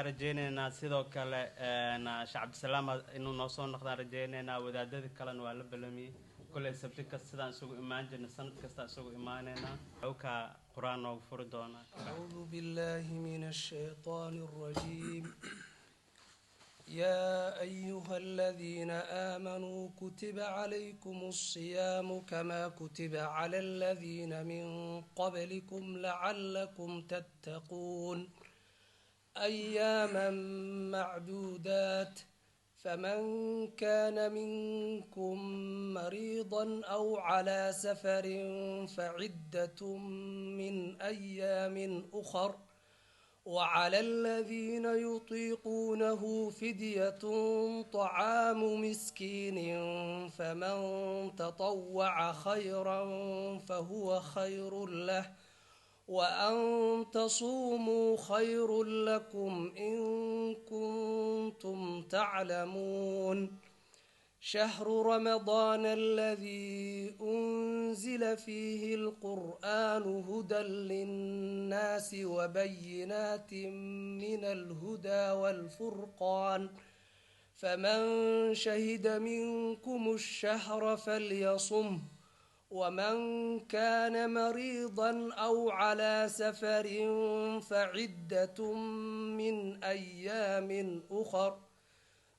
Waxaan rajaynaynaa sidoo kale Sheekh Cabdisalaam inuu noo soo noqdaan rajaynaynaa. Wadaadada kalena waa la balamiyey. Koley sabti kasta sidaan isugu imaan jirnay, sanad kasta isugu imaanaynaa. Awkaa qur-aan noogu furi doonaa. أعوذ بالله من الشيطان الرجيم. يا أيها الذين آمنوا كتب عليكم الصيام كما كتب على الذين من قبلكم لعلكم تتقون. أياما معدودات، فمن كان منكم مريضا أو على سفر فعدة من أيام أخر، وعلى الذين يطيقونه فدية طعام مسكين، فمن تطوع خيرا فهو خير له، وأن تصوموا خير لكم إن كنتم تعلمون. شهر رمضان الذي أنزل فيه القرآن هدى للناس وبينات من الهدى والفرقان، فمن شهد منكم الشهر فليصمه، ومن كان مريضا أو على سفر فعدة من أيام أخر،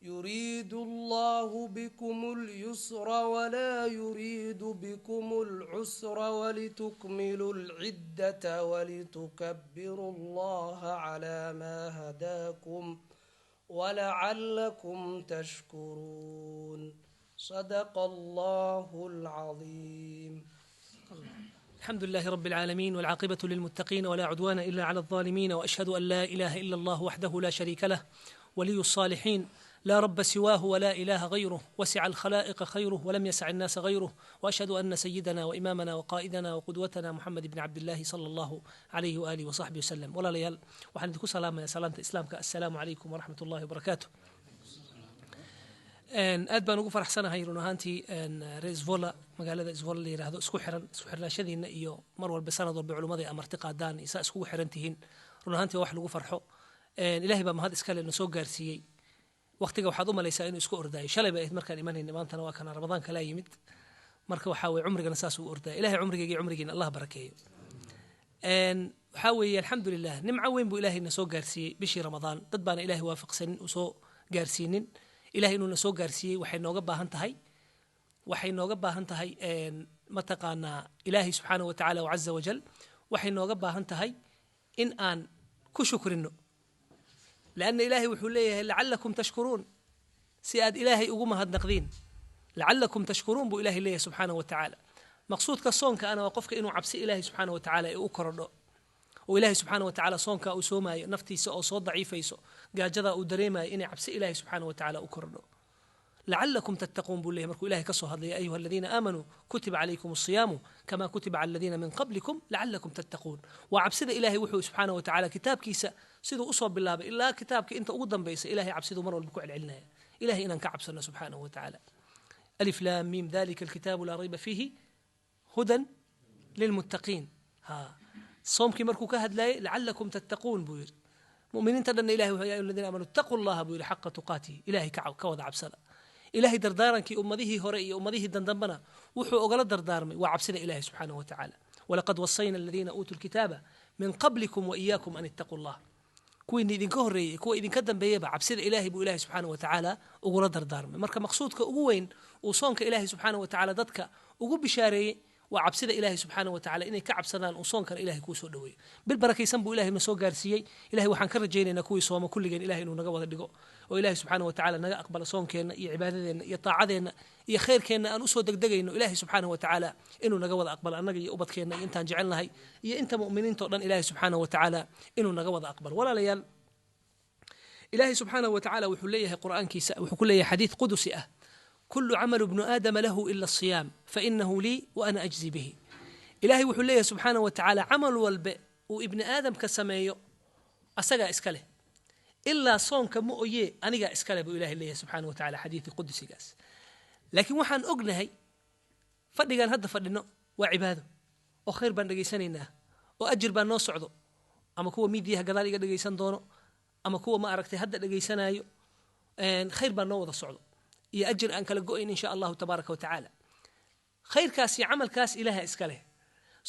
يريد الله بكم اليسر ولا يريد بكم العسر ولتكملوا العدة ولتكبروا الله على ما هداكم ولعلكم تشكرون. صدق الله العظيم. الحمد لله رب العالمين، والعاقبة للمتقين، ولا عدوان إلا على الظالمين، وأشهد أن لا إله إلا الله وحده لا شريك له ولي الصالحين، لا رب سواه ولا إله غيره، وسع الخلائق خيره ولم يسع الناس غيره، وأشهد أن سيدنا وإمامنا وقائدنا وقدوتنا محمد بن عبد الله صلى الله عليه وآله وصحبه وسلم. Walaalayaal, waxaan idinku salaamaya salaamta Islaamka. Assalaamu calaykum waraxmat ullahi wabarakaatu. Aad baan ugu faraxsanahay run ahaantii reer Zwolle, magaalada Zwolle la yiraahdo, isku xiran, isku xirnaashadiina iyo mar walba, sanad walba culimmada ay amarti qaadaan iyo saa iskugu xiran tihiin, run ahaantii waa wax lagu farxo. Ilaahay baa mahad iskale na soo gaarsiiyey. Waqtiga waxaad u malaysaa inuu isku ordaayo. Shalay bay ahayd markaan imanayna, maantana waa kana Ramadaan kalaa yimid. Marka waxaa weye cumrigana saas uu ordaya. Ilahay cumrigayga iyo cumrigiina Allah barakeeyo. Waxaa weeye, alxamdulilah, nimco weyn buu Ilaahay na soo gaarsiiyey bishii Ramadaan. Dad baana Ilaahay waafaqsanin uu soo gaarsiinin. Ilahay inuu na soo gaarsiiyey waxay nooga baahan tahay, mataqaanaa, Ilaahay subxaanahu wa tacaala caza wajal waxay nooga baahan tahay in aan ku shukrino, لأن Ilaahay wuxuu leeyahay لعلكم تشكرون, si aad Ilaahay ugu mahadnaqdiin. لعلكم تشكرون buu Ilahay leeyahay subxaanahu wa tacaala. Maqsuudka soonka ana waa qofka inuu cabsi Ilaahay subxaanahu wa tacaala ee u korodho, oo Ilaahay subxaana wa tacaala soonka uu soomaayo, naftiisa oo soo daciifayso, gaajada uu dareemayo, inay cabsi Ilaahay subxaana wa tacaala u korodho. لعلكم تتقون buu leeyahay markuu Ilahay ka soo hadlaya: أيها الذين آمنوا كتب عليكم الصيام كما كتب على الذين من قبلكم لعلكم تتقون. Waa cabsida Ilahay. Wuxuu subxaana wa tacaala kitaabkiisa siduu usoo bilaabay ilaa kitaabka inta ugu dambaysa, Ilahay cabsiduu mar walba ku celcelinaya, Ilahay inaan ka cabsano subxaanahu wa tacaala. ألف لام ميم ذلك الكتاب لا ريب فيه هدى للمتقين. Ha soomkii markuu ka hadlayay لعلكم تتقون buu yidhi. Muminiinta dhanna Ilahay wuxuu: يا أيها الذين آمنوا اتقوا الله buu yidhi حق تقاته. Ilahay ka wada cabsada. Ilahay dardaarankii ummadihii hore iyo ummadihii dandambana wuxuu ogala dardaarmay waa cabsida Ilahay subxaanahu wa tacaala. ولقد وصينا الذين أوتوا الكتاب من قبلكم وإياكم أن اتقوا الله. Kuwiina idinka horreeyey, kuwa idinka dambeeyaba, cabsida Ilaahay buu Ilahay subxaana wa tacaala ugula dardaarmay. Marka maqsuudka ugu weyn uu soonka Ilaahay subxaana wa tacaala dadka ugu bishaareeyey waa cabsida Ilaahay subxaana wa tacala inay ka cabsadaan, uu soonkana Ilahay kuu soo dhoweeyo. Bil barakaysan buu Ilahay na soo gaarsiiyey. Ilahay waxaan ka rajaynaynaa kuwii sooma kulligeen Ilahay inuu naga wada dhigo, oo Ilahay subxaana wa tacala naga aqbalo soonkeenna iyo cibaadadeenna iyo taacadeenna iyo khayrkeenna aan usoo degdegayno. Ilahay subxaana wa tacaala inuu naga wada aqbalo, annaga iyo ubadkeenna iyo intaan jecelnahay iyo inta mu'miniinta o dhan, Ilahay subxaana wa tacaala inuu naga wada aqbalo. Walaalayaal, Ilaahay subxaanahu wa tacaala wuxuu leeyahay qur'aankiisa, wuxuu ku leeyahay xadiid qudusi ah: كل عمل ابن آدم له إلا الصيام فإنه لي وأنا أجزي به. Ilaahay wuxuu leeyahay subxaanahu wa tacaala camal walbe uu ibni aadamka sameeyo asagaa iska leh, ilaa soonka ma oye, anigaa iskale buu Ilahay leeyahay subxaanahu wa tacala xadiidkii qudusigaas. Laakiin waxaan ognahay fadhigaan hadda fadhino waa cibaado, oo khayr baan dhegaysanaynaa, oo ajir baa noo socdo, ama kuwa miidiyaha gadaal iga dhegaysan doono. Ama kuwa ma aragtay hadda dhegaysanaayo, khayr baa noo wada socdo iyo ajir aan kala go'ayn, insha Allahu tabaaraka wa tacaala. Khayrkaas iyo camalkaas Ilaaha iska leh.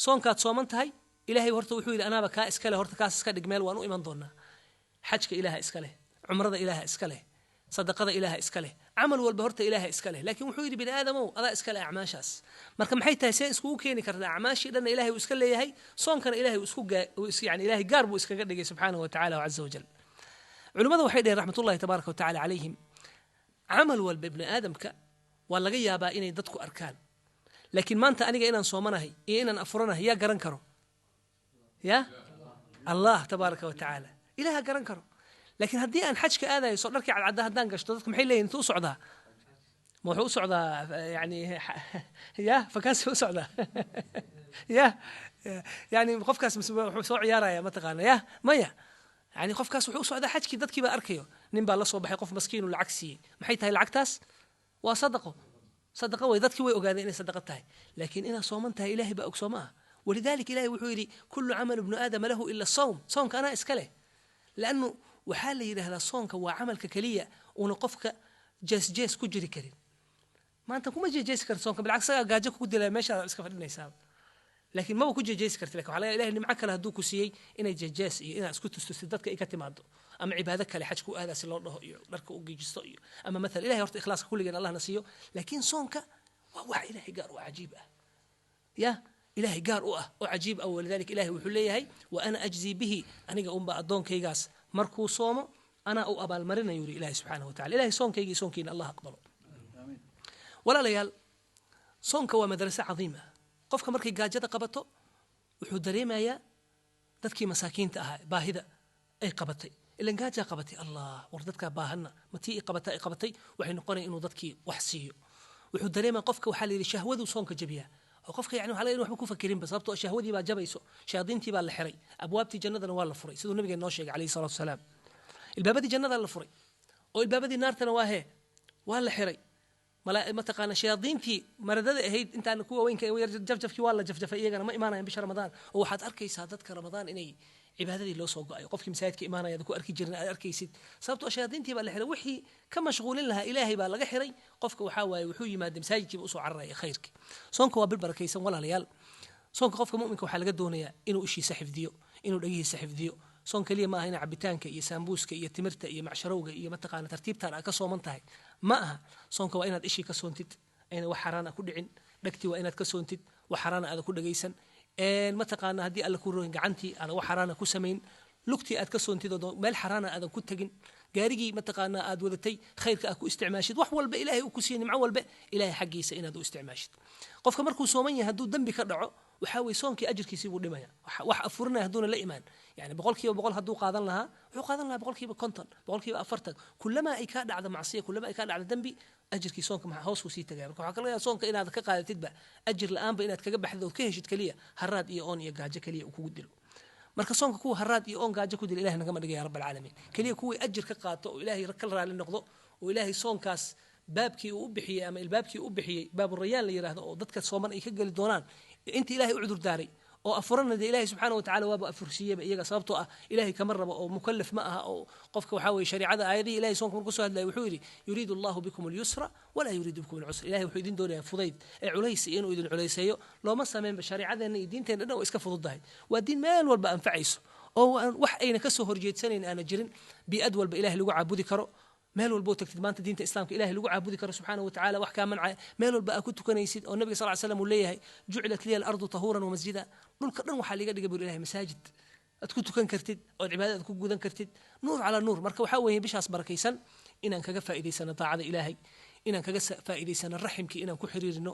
Soonkaad sooman tahay, Ilahay horta wuxuu yidhi: "Anaaba kaa iska leh." Horta kaas iska dhig meel, waan u iman doonaa. Xajka Ilaaha iska leh, cumrada Ilaaha iska leh, sadaqada Ilaaha iska leh, camal walba horta Ilaaha iska leh. Laakiin wuxuu yidhi: "Bini aadamow, adaa iska leh acmaashaas." Marka maxay tahay? See iskugu keeni kartaa acmaashii dhanna Ilahay uu iska leeyahay, soonkana Ilahay uu isku yani Ilahay gaar buu iskaga dhigay subxaanahu wa tacala caza wajal? Culimmada waxay dheheen, raxmatullahi tabaaraka wa tacala calayhim, camal walba ibni aadamka waa laga yaabaa inay dadku arkaan, laakiin maanta aniga inaan soomanahay iyo inaan afuranahay yaa garan karo? Ya Allah tabaaraka wa tacaala, Ilaha garan karo. Laakiin haddii aan xajka aadayo, soo dharkii cadcadda haddaan gashto, dadku maxay leeyihin? Intuu u socdaa? Ma wuxuu u socdaa yani ya fakaasi u socdaa? Ya yani qofkaas wuxuu soo ciyaaraya mataqaana? Ya maya, yani qofkaas wuxuu u socdaa xajkii, dadkii baa arkayo. Nin baa la soo baxay, qof maskiinu lacag siiyey. Maxay tahay lacagtaas? Waa sadaqo, sadaqa way. Dadkii way ogaadeen inay sadaqa tahay. Laakiin inaad sooman tahay Ilahay baa og, soo ma ah? Walidaalika Ilahay wuxuu yidhi: "Kullu camal ibnu aadama lahu ila sawm." Soonka anaa iska leh, lannu waxaa la yidhahdaa soonka waa camalka keliya uuna qofka jees jees ku jiri karin. Maanta kuma jeejeesi karta soonka, bilcaks isagaa gaajo kugu dilaya, meeshaa iska fadhinaysaa, laakiin maba ku jeejeesi karti. Lakin waxa laga Ilahay nimco kale hadduu ku siiyey inay jeejees iyo inaad isku tustustid dadka ay ka timaado, ama cibaado kale xajku aadaa si loo dhaho iyo dharka u geejisto iyo ama maala. Ilahay horta ikhlaaska kulligeen Allahna siiyo. Laakiin soonka waa wax Ilahay gaar u cajiib ah, ya Ilahay gaar u ah oo cajiib ah. Walidalika Ilahay wuxuu leeyahay: "Wa ana ajzii bihi." Aniga unbaa addoonkaygaas markuu soomo anaa u abaalmarinayo, yuri Ilahay subxaanahu wa tacala. Ilahay soonkayga iyo soonkiina Allah aqbalo. Walaalayaal, soonka waa madraso cadiim ah. Qofka markay gaajada qabato wuxuu dareemayaa dadkii masaakiinta ahaa baahida ay qabatay. Ilan gaajaa qabatay. Allah, war dadkaa baahanna ma tii i qabata i qabatay, waxay noqonaya inuu dadkii wax siiyo. Wuxuu dareemaya qofka, waxaa la yidhi, shahwaduu soonka jabiyaa, oo qofka yani waxa laga in waxba ku fakirinba, sababtoo shahwadii baa jabayso, shayaadiintii baa la xiray, abwaabtii jannadana waa la furay, siduu nabigeen noo sheegay calayhi salaatu wasalaam. Ilbaabadii jannada la furay oo ilbaabadii naartana waa hee, waa la xiray. Mataqaana shayaadiintii maradada ahayd intaan kuwa weynka jafjafkii waa la jafjafay, iyagana ma imaanayan bisha Ramadaan. Oo waxaad arkaysaa dadka Ramadaan inay cibaadadii loo soo go'ayo, qofkii masaajidka imaanaya aad ku arki jirin aad arkaysid, sababtoo shayaadiintii baa la xiray. Wixii ka mashquulin lahaa Ilaahay baa laga xiray. Qofka waxaa waaye wuxuu yimaada masaajidkiiba usoo cararaya khayrkii. Soonka waa bil barakaysan, walaalayaal. Soonka qofka mu'minka waxaa laga doonayaa inuu ishiisa xifdiyo, inuu dhegihiisa xifdiyo. Soon keliya ma aha ina cabitaanka iyo saambuuska iyo timirta iyo macsharowga iyo mataqaana tartiibtaan aad ka sooman tahay ma aha. Soonka waa inaad ishii ka soontid, ayna wax xaraana ku dhicin. Dhegtii waa inaad ka soontid, wax xaraana aada ku dhegaysan. Mataqaana haddii Alla ku rooyin, gacantii aada wax xaraana ku samayn, lugtii aad ka soontid oo meel xaraana aadan ku tegin, gaarigii mataqaana aad wadatay khayrka aad ku isticmaashid, wax walba Ilaahay uu ku siiyey, nimco walba Ilaahay xaggiisa inaad u isticmaashid. Qofka markuu sooman yahay hadduu dembi ka dhaco, waxaa weye soonkii ajirkiisii buu dhimaya. Wax afurinaya hadduuna la imaan, yani 100% hadduu qaadan lahaa, wuxuu qaadan lahaa 50%, 40%. Kulamaa ay kaa dhacdo macsiya, kulamaa ay kaa dhacdo dembi, ajirkii soonka maxaa hoos uu sii tagaya. Marka waxaa ka laga yaaba soonka inaad ka qaadatidba ajir la-aanba, inaad kaga baxdid ood ka heshid keliya haraad iyo oon iyo gaajo keliya uu kugu dilo. Marka soonka kuwa haraad iyo oon gaajo ku dila Ilahay nagama dhiga ya rabb alcaalamiin. Keliya kuwii ajir ka qaato oo Ilaahay ka raali noqdo, oo Ilaahay soonkaas baabkii uu u bixiyey ama ilbaabkii u bixiyey, baaburayaan la yidhaahdo, oo dadka sooman ay ka geli doonaan inta Ilahay u cudur daaray oo afurana, dee Ilahay subxaana wa tacala waaba afursiiyeyba iyaga, sababtoo ah Ilahay kama rabo oo mukalaf ma aha. Oo qofka waxaa weye shariicada aayadihii Ilahay soonka markuu soo hadlaya wuxuu yidhi: "Yuriidu Allahu bikum alyusra walaa yuriidu bikum alcusra." Ilahay wuxuu idin doonayaa fudayd ee culays iyo inuu idin culayseeyo looma sameynba. Shariicadeenna iyo diinteenna dhan waa iska fududahay. Waa diin meel walba anfacayso oo wax ayna kasoo horjeedsanayn aana jirin, bii'ad walba Ilahay lagu caabudi karo. Meel walba oo tagtid maanta diinta Islaamka Ilahay lagu caabudi karo subxaanahu wa tacala, wax kaa mancaya meel walba aad ku tukanaysid, oo nabiga sal ly slam uu leeyahay: "Jucilat liya alardu tahuuran wamasjida." Dhulka dhan waxaa liiga dhigay bur Ilahay masaajid aad ku tukan kartid ood cibaadada aad ku gudan kartid. Nuur calaa nuur. Marka waxaa weeye bishaas barakaysan inaan kaga faa'iidaysano daacada Ilaahay, inaan kaga faa'iidaysano raximkii inaan ku xiriirino,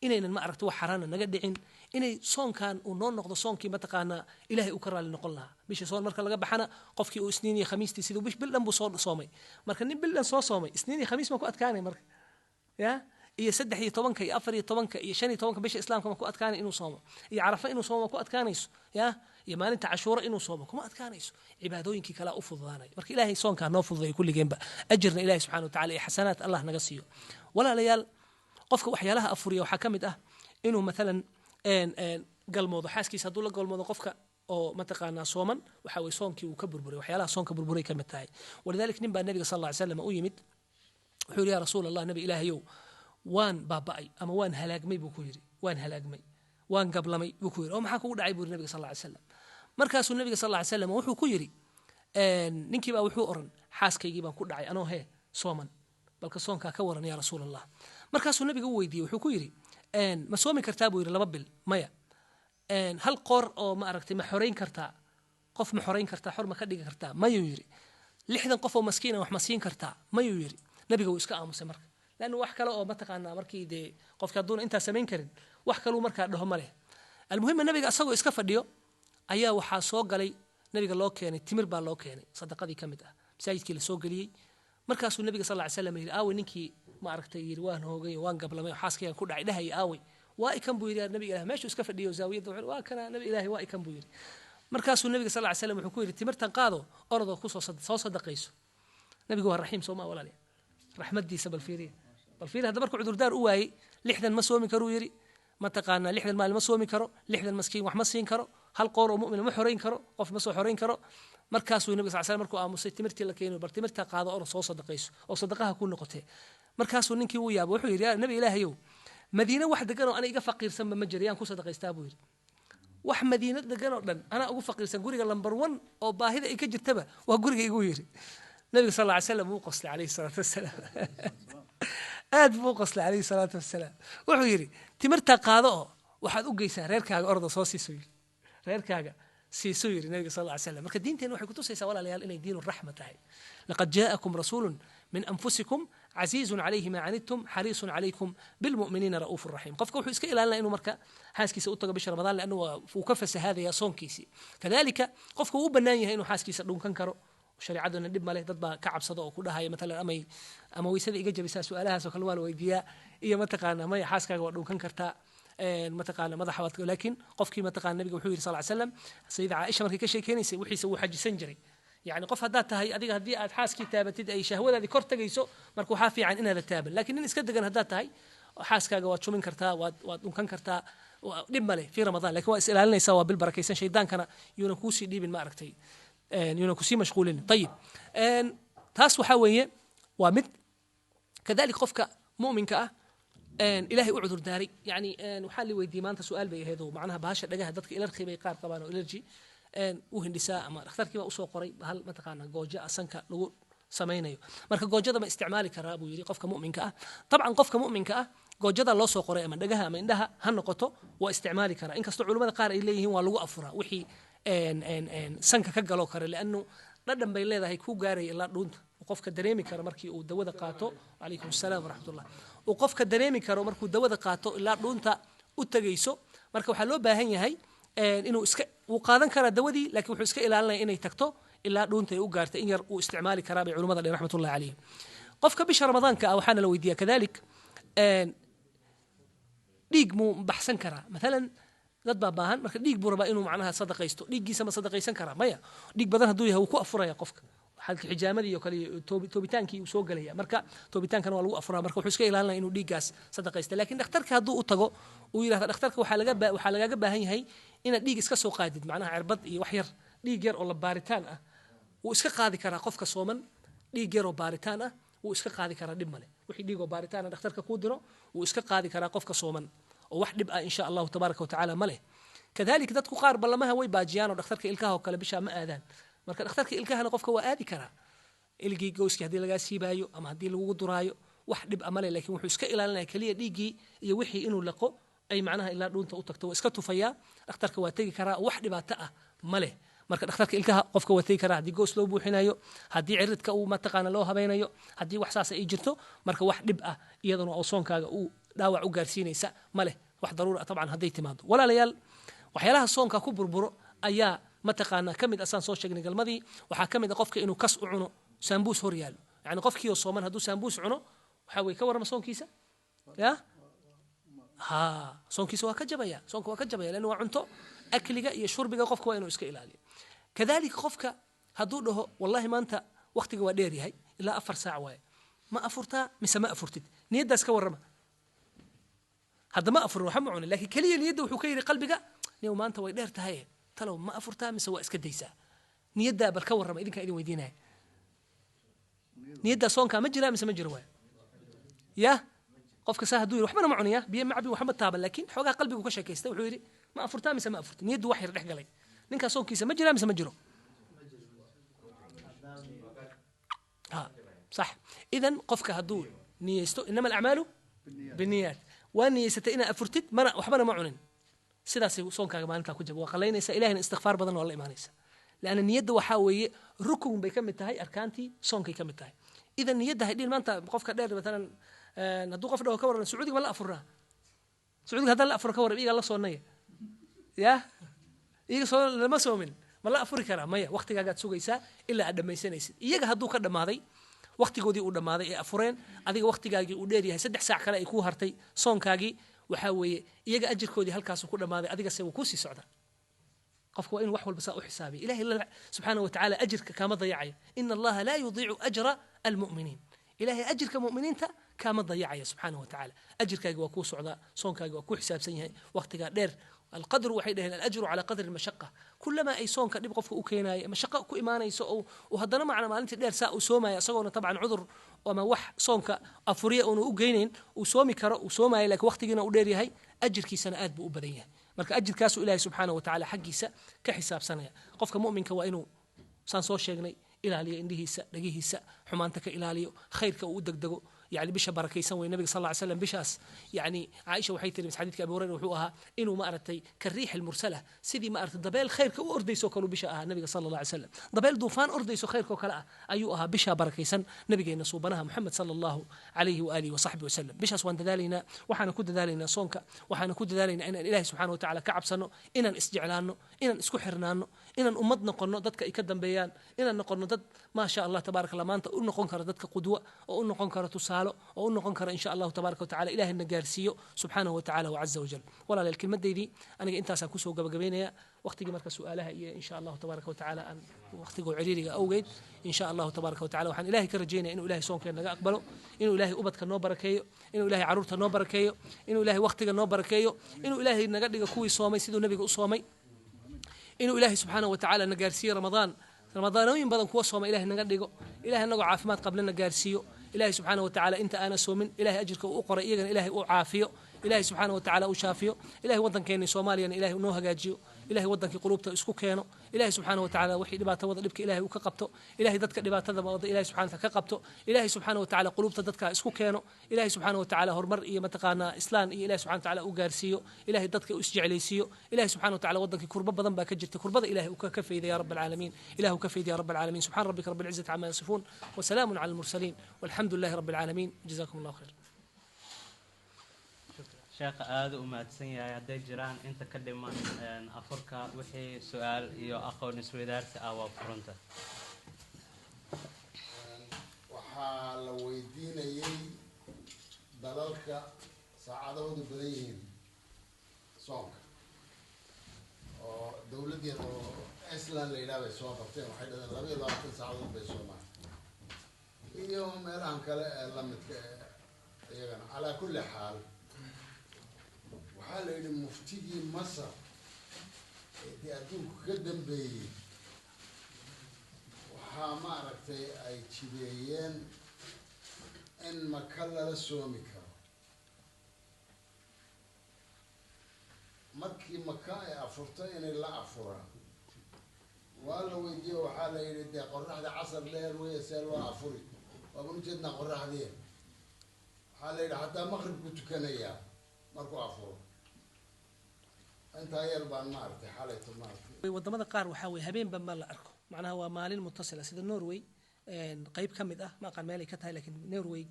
inaynan ma aragto wax xaraana naga dhicin, inay soonkan uu noo noqdo soonkii mataqaanaa Ilahay uu ka raali noqon lahaa. Bisha soon marka laga baxana, qofkii uu Isniin iyo Khamiistii siduu bil dhan buu soo soomay. Marka nin bil dhan soo soomay Isniin iyo Khamiis ma ku adkaanay? Marka ya iyo 13-ka iyo 14-ka iyo 15-ka bisha Islaamka ma ku adkaanay inuu soomo? Iyo Carafa inuu soomo ma ku adkaanayso? Ya iyo maalinta Cashuura inuu soomo kuma adkaanayso. Cibaadooyinkii kalaa u fududaanaya. Marka Ilaahay soonkaa noo fududayo kulligeenba, ajirna Ilahay subxana wa tacala iyo xasanaad Allah naga siiyo. Walaalayaal, qofka waxyaalaha afuriya waxaa ka mid ah inuu maalan galmoodo xaaskiisa. Hadduu la galmoodo qofka Oo mataqaanaa sooman waxa weye soonkii uu ka burburay, waxyaalaha soonka burburay ka mid tahay. Walidalik nin baa nabiga sal alla ly slam u yimid, wuxuu yidhi: "Yaa rasuul Allah, nabi ilaahayow, waan baaba'ay ama waan halaagmay," buu ku yidhi. "Waan halaagmay, waan gablamay," buu ku yidhi. "Oo maxaa kugu dhacay?" buu yidhi nabiga sal alla ly slam. Markaasuu nabiga sal alla ly slam wuxuu ku yidhi, ninkii baa wuxuu oran: "Xaaskaygii baan ku dhacay anoo hee sooman, balka soonkaa ka waran, yaa rasuul Allah?" Markaasuu nabiga u weydiiyey, wuxuu ku yidhi: "Ma soomi kartaa?" buu yidhi. 2 bil maya. "Hal qoor oo ma aragtay ma xorayn kartaa? Qof ma xorayn kartaa? Xor ma ka dhigi kartaa?" Mayuu yidhi. "60 qof oo maskiina wax ma siin kartaa?" Mayuu yidhi. Nabiga wuu iska aamusay marka, lanna wax kale oo mataqaanaa markii dee qofki hadduuna intaa samayn karin, wax kaluu markaa dhaho ma leh. Almuhima, nabiga asagoo iska fadhiyo ayaa waxaa soo galay, nabiga loo keenay timir baa loo keenay, sadaqadii ka mid ah, masaajidkii lasoo geliyey. Markaasuu nabiga sal ly slam yidhi: "Aawey ninkii ma aragtay yidhi waan hoogay, waan gablamay, xaaskaygaan ku dhacay dhahaya? Aawey?" "Waa ikan," buu yidhi, "nabiga ilahi." Meeshuu iska fadhiyo zaawiyadda, "Waa kana, nabi ilahi, waa ikan," buu yidhi. Markaasuu nabiga sal ly slam wuxuu ku yidhi: "Timirtan qaado, orodoo kusoo soo sadaqayso." Nabigu waa raxiim, soo maa walaaliya? Raxmadiisa bal fiiriya, bal fiiriya. Hadda markuu cudurdaar u waayey, 60 ma soomi karuu yidhi, mataqaanaa 60 maalin ma soomi karo, 60 maskiin wax ma siin karo, hal qoor oo mu'mina ma xorayn karo, qof ma soo xorayn karo. Markaasuu nabiga sal slam markuu aamusay, timirtii la keeno: "Bal timirta qaado, orod soo sadaqayso oo sadaqaha ku noqotee." Markaasuu ninkii uu yaabo, wuxuu yidhi: "Nabi ilaahayow, Madiine wax degan oo ana iga faqiirsanba ma jira, yaan ku sadaqaystaa?" buu yidhi. "Wax Madiino degan oo dhan anaa ugu faqiirsan, guriga number one oo baahida ay ka jirtaba waa guriga igu," yidhi. Nabiga sal ly slam wuu qoslay calayhi salaatu wasalaam, aad buu u qoslay calayhi salaatu wasalaam. Wuxuu yidhi: "Timirtaa qaado oo waxaad u geysaa reerkaaga, orda soo siiso," yidhi, "reerkaaga siisuu," yidhi nabiga sal ly slam. Marka diinteena waxay kutusaysaa, walaalayaal, inay diinu raxma tahay. Laqad jaa'akum rasuulun min anfusikum casiizun calayhi maa canidtum xariisun calaykum bilmu'miniina ra'uufu raxiim. Qofka wuxuu iska ilaalinaya inuu marka xaaskiisa u tago bisha Ramadaan, leannu wuu ka fasahaadaya soonkiisii. Kadalika qofka wuu u bannaan yahay inuu xaaskiisa dhunkan karo, shareecaduna dhib male. Dad baa ka cabsada oo ku dhahaya matalan amay ama weysada iga jabisaa, su-aalahaas oo kale waa la weydiiyaa iyo mataqaana. Maya, xaaskaaga waa dhunkan kartaa, mataqaana madaxa waad, laakiin qofkii mataqaana nabiga wuxuu yidhi sal ly slam, sayida Caaisha markay ka sheekeynaysay, wixiisa wuu xajisan jiray. Yani qof haddaad tahay adiga, haddii aad xaaskii taabatid ay shahwadaadii kor tagayso, marka waxaa fiican inaada taaban. Lakiin nin iska degan haddaad tahay, xaaskaaga waad shumin kartaa, waad dhunkan kartaa, dhib male fi Ramadaan. Lakin waa is ilaalinaysaa, waa bil barakaysan, shaydaankana yuuna kuusii dhiibin, ma aragtay, yuuna kusii mashquulin. Ayib, taas waxaa weeye waa mid. Kadalik qofka mu'minka ah ilahay u cudur daaray, yani waxaa la weydiiyey maanta, su-aal bay ahayd oo macnaha bahasha dhagaha, dadka ilarki bay qaar qabaan oo allergy u hindhisaa, ama dhakhtarkii baa usoo qoray bahal mataqaana goojo ah sanka lagu samaynayo. Marka goojada ma isticmaali karaa, buu yidhi, qofka mu'minka ah? Dabcan, qofka mu'minka ah goojada loo soo qoray ama dhagaha ama indhaha ha noqoto, waa isticmaali karaa, inkastoo culimmada qaar ay leeyihiin waa lagu afuraa wixii sanka ka galoo kale, liannu dhadhan bay leedahay ku gaaraya ilaa dhuunta, uu qofka dareemi karo markii uu dawada qaato. Calaykum asalaam waraxmatullah. Uu qofka dareemi karo markuu dawada qaato ilaa dhuunta u tegayso. Marka waxaa loo baahan yahay inuu iska wuu qaadan karaa dawadii, laakiin wuxuu iska ilaalinaya inay tagto ilaa dhuunta ay u gaartay. In yar uu isticmaali karaa bay culimada dhehen raxmatullahi calayhim. Qofka bisha Ramadaanka ah waxaana la weydiiyaa kadalik, dhiig muu baxsan karaa? Maalan dad baa baahan, marka dhiig buu rabaa inuu macnaha sadaqaysto, dhiiggiisa ma sadaqaysan karaa? Maya, dhiig badan hadduu yahay wuu ku afuraya qofka, xalka xijaamadii oo kale iyo toobitaankii uu soo gelaya. Marka toobitaankana waa lagu afuraa, marka wuxuu iska ilaalinaya inuu dhiiggaas sadaqaysta. Laakiin dhakhtarka hadduu u tago uu yidhahda: "Dhakhtarka, waxaa lagaaga baahan yahay inaad dhiig iska soo qaadid, macnaha cirbad iyo wax yar, dhiig yar oo la baaritaan ah," wuu iska qaadi karaa. Qofka sooman dhiig yar oo baaritaan ah wuu iska qaadi karaa, dhib male. Wixii dhiig oo baaritaan ah dhakhtarka kuu diro wuu iska qaadi karaa qofka sooman, oo wax dhib ah insha Allahu tabaaraka watacaala ma leh. Kadalik dadku qaar ballamaha way baajiyaan oo dhakhtarka ilkaha oo kale bishaa ma aadaan. Marka dhakhtarka ilkahana qofka waa aadi karaa, ilgii gowskii haddii lagaa siibaayo ama haddii lagugu duraayo, wax dhib a male. Laakiin wuxuu iska ilaalinaya keliya dhiiggii iyo wixii inuu laqo ay macnaha ilaa dhuunta u tagto, waa iska tufayaa. Dhakhtarka waa tegi karaa, wax dhibaato ah ma leh. Marka dhakhtarka ilkaha qofka waa tegi karaa, haddii goos loo buuxinayo, haddii ciridka uu mataqaana loo habeynayo, haddii wax saas ay jirto. Marka wax dhib ah iyaduna oo soonkaaga uu dhaawac u gaarsiinaysa ma leh, wax daruura ah tabcan hadday timaado. Walaalayaal, waxyaalaha soonka ku burburo ayaa mataqaanaa ka mid ah, saan soo sheegnay, galmadii. Waxaa ka mid ah qofka inuu kas u cuno saambuus hor yaallo. Yani qofkii oo sooman hadduu saambuus cuno, waxaa weye ka warrama soonkiisa? Ya ha, soonkiisa waa ka jabaya, soonka waa ka jabaya, lanna waa cunto. Akliga iyo shurbiga qofka waa inuu iska ilaaliyo. Kadalika qofka hadduu dhaho: "Wallahi maanta waqtiga waa dheer yahay, ilaa 4 saac waaye, ma afurtaa mise ma afurtid?" Niyaddaas ka warrama. Hadda ma afurin, waxa ma cunin, laakiin keliya niyadda wuxuu ka yidhi qalbiga: "Niyow, maanta way dheer tahay." Talow ma afurtaa mise waa iska daysaa? Niyaddaa bal ka warrama, idinkaa idin weydiinaya. Niyaddaa soonkaa ma jiraa mise ma jiro? Waay ya qofka saa hadduu yidhi waxbana ma cuniya, biyo ma cabin, waxba taaban, laakiin xoogaa qalbigu ka sheekaystay, wuxuu yidhi ma afurtaa mise ma afurta, niyaddu wax yar dhex galay, ninkaa soonkiisa ma jiraa mise ma jiro? Ha, sax. Idan qofka hadduu niyeysto, inama alacmaalu binniyaat, waa niyeysatay inaa afurtid, mana waxbana ma cunin, sidaasay soonkaaga maalintaa ku jaba, waa qalaynaysa, ilahina istikfaar badan waa la imaanaysa. Lanna niyadda waxaa weeye rukun bay ka mid tahay, arkaantii soonkay ka mid tahay. Idan niyadda haydhihin maanta qofka dheer matalan, hadduu qof dhaho ka warran Sacuudiga ma la afurnaa? Sacuudiga haddaan la afuro ka warran, iyagaa la soonnaya ya iyaga soo lama soomin, ma la afuri karaa? Maya, waqtigaagaad sugaysaa ilaa aad dhammaysanaysid. Iyaga hadduu ka dhammaaday waqtigoodii uu dhammaaday ee afureen, adiga waqtigaagii uu dheer yahay, 3 saac kale ay kuu hartay soonkaagii, waxaa weeye iyaga ajirkoodii halkaasuu ku dhammaaday, adigase wuu kuusii socdaa. Qofka waa inuu wax walba saa u xisaabiya. Ilahay subxaanahu watacaala ajirka kaama dayacayo. Ina Allaha laa yudiicu ajra almu'miniin. Ilahay ajirka mu'miniinta kaama dayacaya subxaanahu watacaala. Ajirkaagi waa kuu socdaa, soonkaagi waa kuu xisaabsan yahay waqtigaa dheer. Alqadru waxay dhaheen alajru calaa qadri almashaqa. Kulamaa ay soonka dhib qofka u keenaayo, mashaqo ku imaanayso, oo haddana macna maalintii dheer saa uu soomaya, isagoona tabcan cudur ama wax soonka afuriya uuna u geynayn, uu soomi karo, uu soomaya, laakiin waqtigiina uu dheer yahay, ajirkiisana aad buu u badan yahay. Marka ajirkaasuu Ilaahay subxaanahu watacaala xaggiisa ka xisaabsanaya. Qofka mu'minka waa inuu saan soo sheegnay ilaaliyo indhihiisa, dhagihiisa, xumaanta ka ilaaliyo, khayrka uu u degdego. Yani bisha barakaysan wey nabiga sal lla ly slam bishaas. Yani Caaisha waxay tiri xadiidka Abi Hurayra wuxuu ahaa inuu ma aragtay kariix almursala, sidii ma aragtay dabeel khayrka u ordayso kaluu bisha ahaa nabiga sala allah alay slam, dabeel duufaan ordayso khayrka oo kale ah ayuu ahaa bisha barakaysan nabigeena suubanaha Muxamed sala Allahu calayhi waalihi wasaxbihi wasalam. Bishaas waan dadaalaynaa, waxaana ku dadaalaynaa soonka, waxaana ku dadaalaynaa inaan Ilahi subxana watacaala ka cabsano, inaan isjeclaano, inaan isku xirnaano, inaan ummad noqono dadka ay ka dambeeyaan, inaan noqono dad maa sha Allah tabaaraka Allah maanta u noqon kara dadka qudwa, oo u noqon kara tusaalo, oo u noqon kara insha Allahu tabaaraka watacaala Ilahay na gaarsiiyo subxaanahu watacaala wacaza wajal. Walaalayaal, kelmadaydii aniga intaasaan kusoo gabagabaynaya. Waqtigii marka su'aalaha iyo insha Allahu tabaaraka watacaala aan waqtigoo ciriiriga awgeed, insha Allahu tabaaraka watacaala waxaan Ilahay ka rajaynaya inuu Ilahay soonkeen naga aqbalo, inuu Ilahay ubadka noo barakeeyo, inuu Ilahay caruurta noo barakeeyo, inuu Ilahay waqtiga noo barakeeyo, inuu Ilahay naga dhigo kuwii soomay siduu nabiga u soomay, inuu Ilahay subxaanahu watacaala na gaarsiiyo Ramadaan, ramadaanooyin badan kuwa sooma Ilahay naga dhigo, Ilahay anagoo caafimaad qabla na gaarsiiyo. Ilahay subxaanahu watacaala inta aana soomin Ilahay ajirka uu u qoray iyagana Ilahay uu caafiyo, Ilahay subxaanahu watacaala uu shaafiyo. Ilahay waddankeena Soomaaliyana Ilahay noo hagaajiyo, Ilahay waddankii quluubta isku keeno, Ilahay subxaanahu watacaala wixii dhibaato wada dhibka Ilahay uu ka qabto, Ilahay dadka dhibaatada wada Ilahay subxaanahu watacaala ka qabto, Ilahay subxaanahu watacaala quluubta dadka isku keeno, Ilahay subxaanahu watacaala horumar iyo mataqaanaa islaan iyo Ilahay subxaanahu watacaala u gaarsiiyo, Ilahay dadka u isjeclaysiiyo, Ilahay subxaanahu watacaala waddankii kurbo badan baa ka jirta, kurbada Ilahay uu ka fayda ya rabb alcaalamiin, Ilahay uu ka fayda ya rabb alcaalamiin. Subxaana rabbika rabbil cizzati camaa yasifuun wasalaamun cala almursaliin walxamdu lillahi rabbi alcaalamiin. Jazakum Allahu khayr. Sheekha aada u mahadsan yahay. Hadday jiraan inta ka dhiman afurka wixii su-aal iyo aqoon isweydaarsi ah waa furunta. Waxaa la weydiinayay dalalka saacadahoodu badan yihiin soonka, oo dawlad yar oo Iceland la yidhaha bay soo qabteen, waxay dhahdeen 22 saacadood bay soomaan, iyo meelahan kale ee lamidka ee iyagana. Calaa kulli xaal waxaa la yidhi muftigii Masar ee dee adduunku ka dambeeyey waxaa maaragtay ay jideeyeen in Maka lala soomi karo markii Maka ay afurto inay la afuraan. Waa la weydiiye, waxaa la yidhi dee qoraxda casar dheer weeye, see loo afuri? Waaban ujeednaa qoraxdii. Waxaa la yidhi xataa maqribku tukanayaa markuu afuro. Intaa yar baan maaragtay xalayto maaragtay. Wadamada qaar waxaa weye habeenba ma la arko, macnaha waa maalin mutasila, sida Norway qayb ka mid ah, ma aqaan meelay ka tahay, laakiin Norway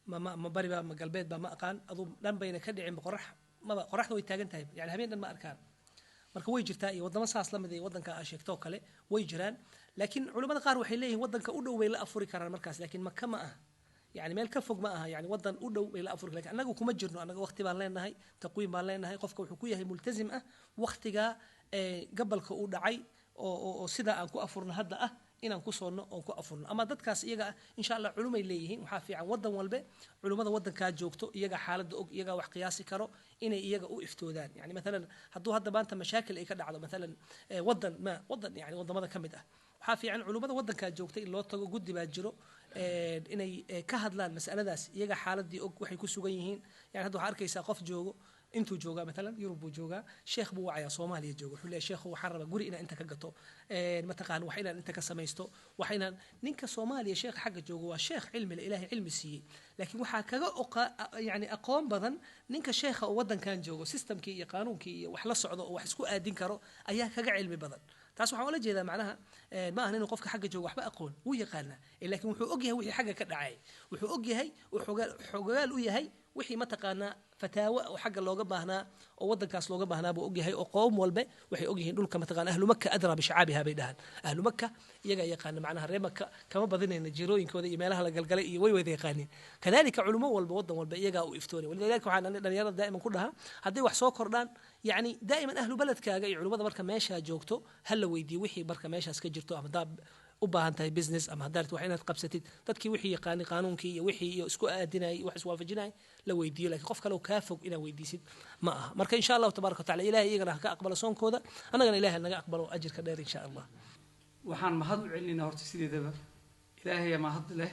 ma bariba ma galbeedba ma aqaan, aduu dhan bayna ka dhicin qorax, maba qoraxda way taagan tahay, yani habeen dhan ma arkaan. Marka way jirtaa iyo wadamo saas la mid ah waddanka aa sheegto oo kale way jiraan, laakiin culimmada qaar waxay leeyihiin waddanka u dhow bay la afuri karaan markaas, laakiin Maka ma aha, yani meel ka fog ma aha, yani waddan u dhow bay la afuri, lakin annagu kuma jirno. Annaga waqti baan leenahay, taqwiim baan leenahay. Qofka wuxuu ku yahay multazim ah waqtiga gabalka uu dhacay oo sidaa aan ku afurno hadda ah. Inaan ku soonno oon ku afurno ama dadkaas iyaga ah, insha Allah, culumay leeyihiin. Waxaa fiican wadan walbe culummada wadankaa joogto, iyaga xaaladda og, iyagaa wax qiyaasi karo, inay iyaga u iftoodaan. Yani maalan hadduu hadda maanta mashaakil ay ka dhacdo maalan wadan ma wadan, yani wadamada ka mid ah, waxaa fiican culummada wadankaa joogta in loo tago. Guddi baa jiro inay ka hadlaan masaladaas, iyaga xaaladii og, waxay ku sugan yihiin. Yani hadda waxaa arkaysaa qof joogo, intuu joogaa maalan Yurub buu joogaa, sheekh buu wacayaa Soomaaliya jooga. Wuxuu leeyahay: "Sheekhu, waxaan rabaa guri inaan inta ka gato, mataqaan, wax inaan inta ka samaysto, wax inaan." Ninka Soomaaliya, sheekh xagga jooga, waa sheekh cilmi le, Ilaahay cilmi siiyey, laakiin waxaa kaga oqa yani aqoon badan ninka sheekha oo wadankan joogo, systemkii iyo qaanuunkii iyo wax la socdo oo wax isku aadin karo ayaa kaga cilmi badan. Taas waxaan ula jeedaa macnaha ma ahan inuu qofka xagga joogo waxba aqoon, wuu yaqaanaa, laakiin wuxuu ogyahay wixii xagga ka dhacay, wuxuu ogyahay uu xogaal u yahay wixii mataqaanaa fataawo oo xagga looga baahnaa oo wadankaas looga baahnaa buu ogyahay. Oo qowm walbe waxay ogyihiin dhulka, mataqaana, ahlu Maka adraa bishacaabiha bay dhahaan. Ahlu Maka iyagaa yaqaana, macnaha reer Maka kama badinayna jirooyinkooda iyo meelaha la galgalay iyo way wada yaqaaniin. Kadalika culimo walba, wadan walba iyagaa u iftoonay. Walidalika waxaan dhalinyarada daa'iman ku dhahaa, hadday wax soo kordhaan, yacni daa'iman ahlu beledkaaga iyo culimada marka meeshaa joogto ha la weydiiyo wixii marka meeshaas ka jirto, ama haddaa u baahan tahay business ama haddaa rabtid wax inaad qabsatid, dadkii wixii yaqaanay, qaanuunkii iyo wixii iyo isku aadinayay, wax iswaafajinayay la weydiiyo. Laakiin qof kale oo kaa fog inaad weydiisid ma aha. Marka insha Allahu tabaaraka wa tacala, Ilahay iyagana ha ka aqbalo soonkooda, annagana Ilahay naga aqbalo ajirka dheer, insha Allah. Waxaan mahad u celinaynaa horta sideedaba Ilaahay mahad leh.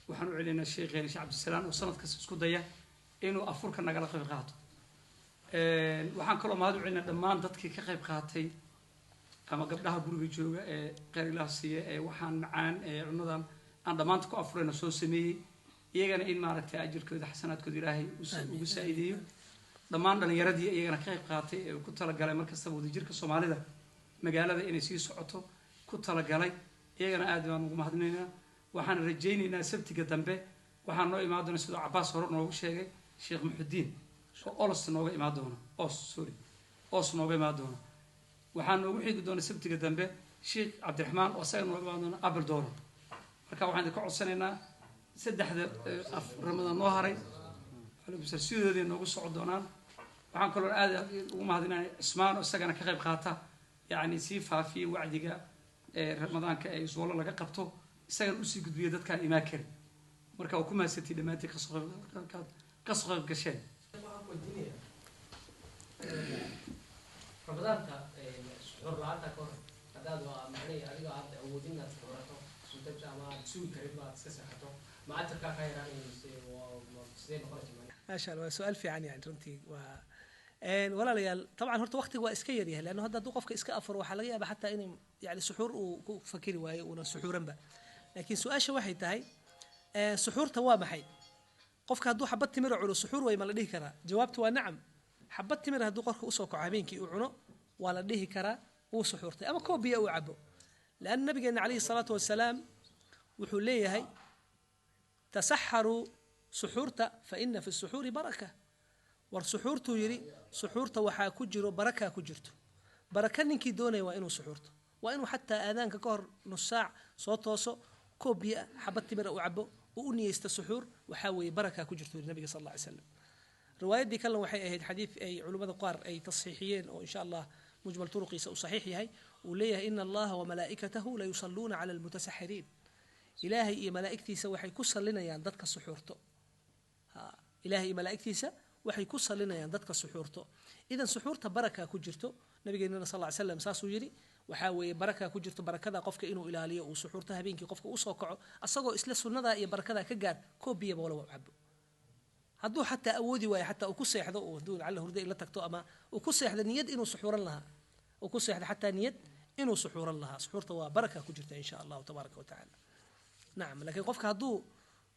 Waxaan u celinaynaa sheekheena Sheekh Cabdisalaam oo sanad kasta isku daya inuu afurka nagala qayb qaato. Waxaan kaloo mahad u celinaa dhammaan dadkii ka qayb qaatay, ama gabdhaha guriga jooga ee kheyr Ilaah siiya ee waxaan macaan ee cunadan aan dhammaanta ku afurayna soo sameeyey, iyagana in maaragtay ajirkooda, xasanaadkooda Ilaahay ugu saa'ideeyo. Dhammaan dhallinyaradii iyagana ka qayb qaatay ee ku talagalay markastaba wadajirka Soomaalida magaalada inay sii socoto ku talagalay, iyagana aad baan ugu mahadinaynaa. Waxaan rajaynaynaa sabtiga dambe waxaa noo imaan doona, sidoo Cabaas hore noogu sheegay, Sheekh Muxudiin oo Olos nooga imaan doona, Os, sorry, Os nooga imaan doona. Waxaa noogu xigi doona sabtiga dambe Sheekh Cabdiraxmaan oo isaga nooga imaan doona Apeldoorn. Marka waxaan idinka codsanaynaa saddexda af Ramadaan noo haray, calaykum salaam, sidoodii noogu socon doonaan. Waxaan kaloo aad ugu mahadinaya Cismaan oo isagana ka qayb qaata, yacni sii faafiya wacdiga ee Ramadaanka ee Iswoolo laga qabto, isagana usii gudbiya dadkaan imaan karin. Marka waa ku mahadsantii dhammaantiin kasoo qayb gasheen. Waxaan ku weydiinaya Ramadaanta suxuur la-aanta ka hor, haddaad waa macnihi adiga aad awoodin inaad suxuurato sunta ama aad sugi karin baad iska seexato, ma ajarkaa ka yaraanaya mise sidee noqonaysa macnihi? Maasha Allah, waa su-aal fiican. Yani runtii waa walaalayaal, dabcan horta waqtiga waa iska yaryahay, leanno hadda hadduu qofka iska afuro waxaa laga yaabaa xataa inuu yani suxuur uu ku fakeri waayo, uunan suxuuranba. Laakiin su-aasha waxay tahay, suxuurta waa maxay? Qofka hadduu xabad timira cuno, suxuur way ma la dhihi karaa? Jawaabtu waa nacam. Xabad timira hadduu qofka usoo kaco habeenkii uu cuno, waa la dhihi karaa wuu suxuurtay, ama koob biyo uu cabo. Leanna nabigeena calayhi salaatu wasalaam wuxuu leeyahay: "Tasaxaruu", suxuurta, "fa ina fi suxuuri baraka". War suxuurtuu yidhi, suxuurta waxaa ku jiro barakaa ku jirto. Baraka ninkii doonaya waa inuu suxuurto, waa inuu xataa aadaanka ka hor nus saac soo tooso, koob biyo ah, xabad timira uu cabo, uu u niyeysto suxuur. Waxaa weeye barakaa ku jirto, yidhi nabiga sal alla alay slam. Riwaayaddii kalena waxay ahayd xadiid ay culimmada qaar ay tasxiixiyeen oo insha Allah mujmal turuqiisa uu saxiix yahay, uu leeyahay: "Ina Allaha wamalaa'ikatahu la yusalluuna cala almutasaxiriin". Ilaahay iyo malaa'igtiisa waxay ku sallinayaan dadka suxuurto. Ha, Ilaahay iyo malaa'igtiisa waxay ku sallinayaan dadka suxuurto. Idan suxuurta baraka ku jirto. Nabigeenana sal ly slam saasuu yidhi. Waxaa weeye baraka ku jirto, barakada qofka inuu ilaaliyo, uu suxuurto habeenkii, qofka usoo kaco asagoo isla sunnadaa iyo barakadaa ka gaar, koob biyaba wala cabo. Hadduu xataa awoodi waayo, xataa uu ku seexdo, uu hadduu lacalla hurdo ila tagto ama uu ku seexdo niyad inuu suxuuran lahaa, uu ku seexdo xataa niyad inuu suxuuran lahaa, suxuurta waa baraka ku jirta, insha Allahu tabaaraka wa tacaala. Nacam, laakiin qofka hadduu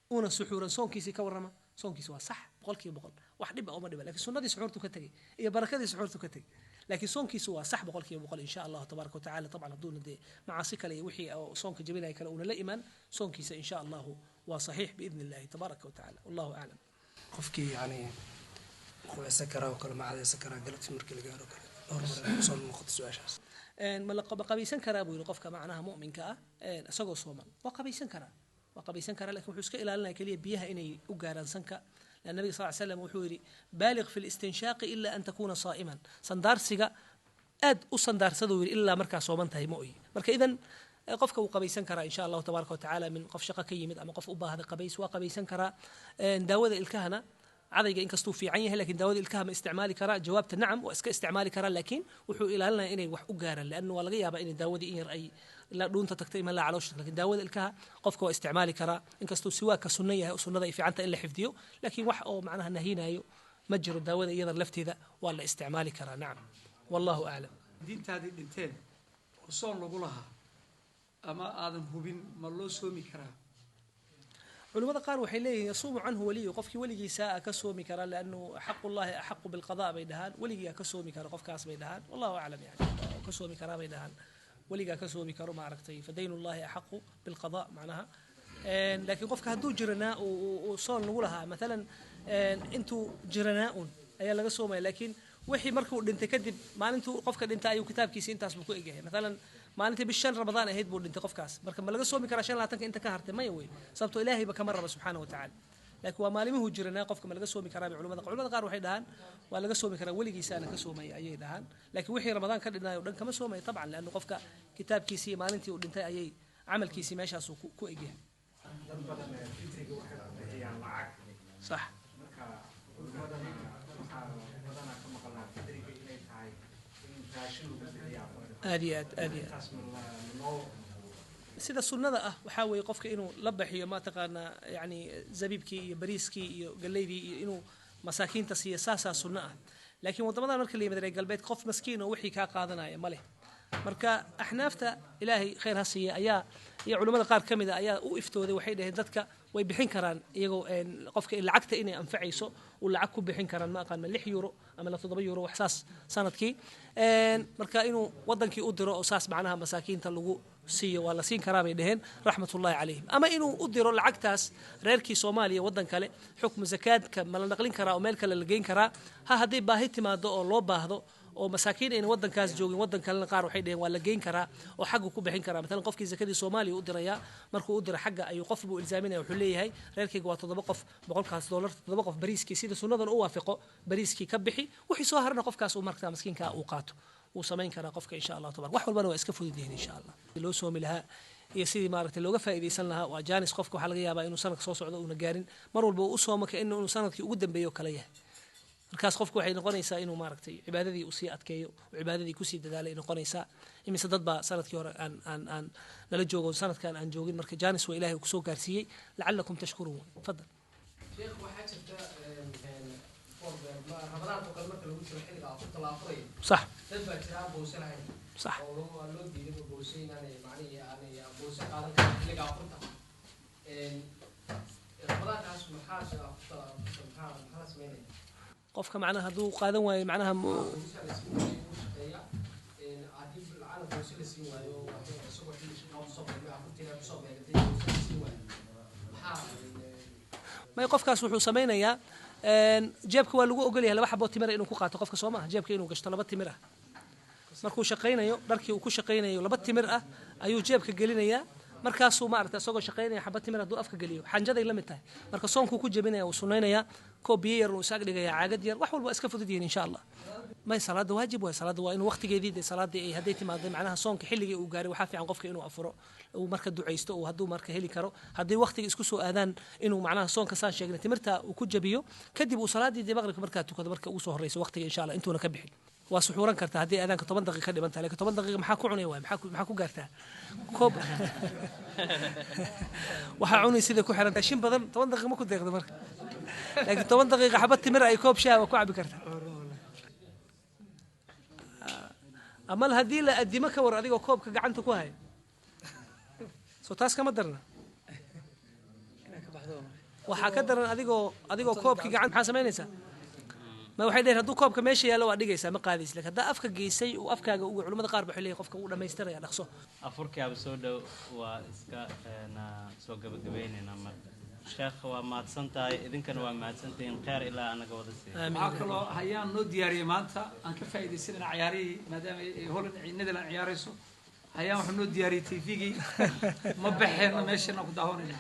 una suxuuran, soonkiisii ka warrama? Soonkiisi waa sax 100%, wax dhiba uma dhiba, lakin sunnadii suxuurtu ka tegey iyo barakadii suxuurtu ka tegey, laakiin soonkiisu waa sax 100%, insha Allahu tabaaraka wa tacala. Dabcan hadduuna dee macaasi kale iyo wixii oo soonka jebinaya kale uuna la imaan, soonkiisa insha Allahu waa saxiix biidni Illahi tabaaraka wa tacala. Wallahu aclam. Qofkii yani qubaysan karaa oo kale, ma cadaysan karaa galabtii markii la gaaro kale? Dhowr mar soo noqota su-aashaas. Ma la qabaysan karaa buu yidhi qofka macnaha mu'minka ah isagoo sooman? Waa qabaysan karaa, waa qabaysan karaa, lakin wuxuu iska ilaalinaya keliya biyaha inay u gaaraan sanka. Lan nabiga sal slam wuxuu yidhi: "Baaliq fi listinshaaqi ila an takuna saa'iman". Sandaarsiga aad u sandaarsaduu yidhi, ilaa markaa sooman tahay ma oyi. Marka idan Qofka wuu qabaysan karaa insha Allahu tabaaraka wa tacaala, min qof shaqo ka yimid ama qof u baahday qabays waa qabaysan karaa. Daawada ilkahana, cadayga inkastuu fiican yahay, lakin daawada ilkaha ma isticmaali karaa? Jawaabta nacam, waa iska isticmaali karaa, laakiin wuxuu ilaalinaya inay wax u gaaraan, lianna waa laga yaabaa inay daawadii in yar ay ilaa dhuunta tagtay ima ilaa caloosha. Lakin daawada ilkaha qofka waa isticmaali karaa, inkastuu siwaagka sunno yahay oo sunnada ay fiicanta in la xifdiyo, laakiin wax oo macnaha nahinayo ma jiro. Daawada iyada lafteeda waa la isticmaali karaa. Nacam, wallahu aclam. Diintaadii dhinteen oo soon lagu lahaa ama aadan hubin, ma loo soomi karaa? Culimada qaar waxay leeyihiin yasuumu canhu waliyu, qofkii weligiisa ka soomi kara, liannu xaqu llahi axaqu bilqada bay dhahaan. Weligigaa ka soomi kara qofkaas bay dhahaan. Wallahu aclam. Yani ka soomi karaa bay dhahaan, weligaa ka soomi karo, maaragtay, fadaynu llahi axaqu bilqada macnaha. Laakiin qofka hadduu jiranaa uu soon lagu lahaa maalan, intuu jiranaa un ayaa laga soomaya, laakiin wixii markuu dhintay kadib, maalintuu qofka dhintay ayuu kitaabkiisi intaas buu ku egyahay. Maalan maalintii bish 5 Ramadaan ahayd buu dhintay qofkaas, marka ma laga soomi karaa 25-ka inta ka hartay? Maya wey, sababtoo Ilaahayba kama raba subxaana wa tacaala. Laakiin waa maalimuhu jiranaa qofka ma laga soomi karaa bay culimada qaar waxay dhahaan waa laga soomi karaa, weligiisaana ka soomaya ayay dhahaan. Laakiin wixii Ramadaan ka dhinaayo o dhan kama soomaya tabcan, liannu qofka kitaabkiisii iyo maalintii uu dhintay ayay camalkiisii meeshaasuu ku egyahay. Dad badan fitriga waxay ku bixiyaan lacag. Sax. Marka culimadana waxaa badanaa ka maqalnaa fitriga inay tahay in raashin lagu bixiyo. Aad iyo aad, aad iyo aad. Taas ma loo Sida sunnada ah waxaa weeye qofka inuu la bixiyo, ma taqaanaa, yani zabiibkii iyo bariiskii iyo galeydii iyo inuu masaakiinta siiyo, saasaa sunno ah. Laakiin waddamadan marka la yimid reer galbeed, qof maskiin oo wixii kaa qaadanaya ma leh. Marka axnaafta, Ilaahay khayr ha siiya, ayaa iyo culimmada qaar ka mid a ayaa u iftooday. Waxay dhaheen dadka way bixin karaan iyagoo qofka in lacagta inay anfacayso uu lacag ku bixin karaan, ma aqaan, ma 6 euro ama la 7 euro, wax saas sanadkii. Marka inuu wadankii u diro oo saas macnaha masaakiinta lagu siiyo waa la siin karaa bay dhaheen, raxmatullahi calayhim. Ama inuu u diro lacagtaas reerkii Soomaaliya waddan kale. Xukmu zakaadka ma la naqlin karaa oo meel kale la geyn karaa? Ha, hadday baahi timaado oo loo baahdo oo masaakiin ayna waddankaas joogin waddan kalena, qaar waxay dhaheen waa la geyn karaa oo xaggu ku bixin karaa. Matalan qofkii zakadii Soomaaliya u dirayaa, markuu u diro xagga ayuu qof buu ilzaaminaya. Wuxuu leeyahay reerkayga waa toddoba qof, 100-kaas dollar toddoba qof bariiskii, sida sunnadan u waafiqo, bariiskii ka bixi, wixii soo harana qofkaas uu markaa maskiinkaa uu qaato. Wuu samayn karaa qofka insha Allah tabarak. Wax walbana waa iska fudud yihiin insha Allah. Loo soomi lahaa iyo sidii maaragtay looga faa'iidaysan lahaa waa jaanis. Qofka waxaa laga yaabaa inuu sanadka soo socdo uuna gaarin. Mar walba uu u soomo ka inuu sanadkii ugu dambeeyo kale yahay. Markaas qofku waxay noqonaysaa inuu maaragtay cibaadadii uu sii adkeeyo oo cibaadadii kusii dadaalay noqonaysaa. Imise dad baa sanadkii hore aan nala joogo, sanadkan aan joogin? Marka jaanis waa Ilahay uu kusoo gaarsiiyey. Lacalakum tashkuruun. Fadal. Sheekh, waxaa jirta Ramadaanka oo kale marka lagu jiro xilliga afurta la afurayo, dad baa jira aan bowse lahayn oo waa loo diiday bowse inaanay macnihii aanay bowse qaadan karin xilliga afurta. Ramadaankaas maxaa afurta maxaa la sameynaya? Qofka macnaha hadduu qaadan waayo macnaha Bowse la siin waayo, wuu shaqeeya, haddii lacala bowse la siin waayo isagoo xilli shaqaa kusoo beegmay, afurtiina kusoo beegatay, bowse la siin waayo, maxaa May, qofkaas wuxuu samaynayaa, jeebka waa lagu ogol yahay laba xaboo timira inuu ku qaato qofka, soo maaha? Jeebka inuu gashto laba timir ah markuu shaqaynayo, dharkii uu ku shaqaynayo laba timir ah ayuu jeebka gelinayaa. Markaasuu maaragtay isagoo shaqaynaya xabad timir hadduu afka geliyo, xanjaday la mid tahay. Marka soonkuu ku jebinaya, uu sunnaynayaa, koob biyo yar uu isaag dhigaya, caagad yar, wax walba waa iska fudud yihiin insha Allah. May, salaada waajib waay. Salaada waa inuu waqtigeedii dee salaadii ay hadday timaado, macnaha soonka xilligii uu gaaray, waxaa fiican qofka inuu afuro, uu marka ducaysto, uu hadduu marka heli karo, haddii waqtiga isku soo aadaan, inuu macnaha soonka saan sheegnay timirta uu ku jabiyo, kadib uu salaadii dee maqribka markaa tukado marka ugu soo horreyso waqtiga insha Allah intuuna ka bixin. Waa suxuuran kartaa haddii aadaanka 10 daqiiqa ka dhiman tahay. Lakin 10 daqiiqa maxaa ku cunaya waay? Maxaa ku gaartaa? Koob waxaa cunay sida ku xiran shin badan 10 daqiiqa ma ku deeqdo marka. Laakiin 10 daqiiqa xabad timir ay koob shaah waa ku cabi kartaa. Ama haddii la addimo ka war adigoo koobka gacanta ku haya, soo taas kama darna? Waxaa ka daran adigoo koobkii gacan, maxaa samaynaysaa? Ma waxay dheheen hadduu koobka meesha yaallo waa dhigaysaa, ma qaadaysa. Lakin haddaa afka geysay uu afkaaga ugu, culimada qaar waxay leeyihin qofka wuu dhamaystiraya dhaqso. Afurkaaba soo dhow, waa iska soo gabagabaynaynaa. Marka sheekh waa mahadsan tahay, idinkana waa mahadsantihiin. Kheyr ilaa anaga wada siiya. Aamiin. Waxaa kaloo hayaan noo diyaariyey maanta aan ka faa'iidaysanayna ciyaarihii, maadaama ay Holland Netherland ciyaarayso. Hayaan waxuu noo diyaariyey TV-gii, ma baxeenno, meeshana ku daawanayna.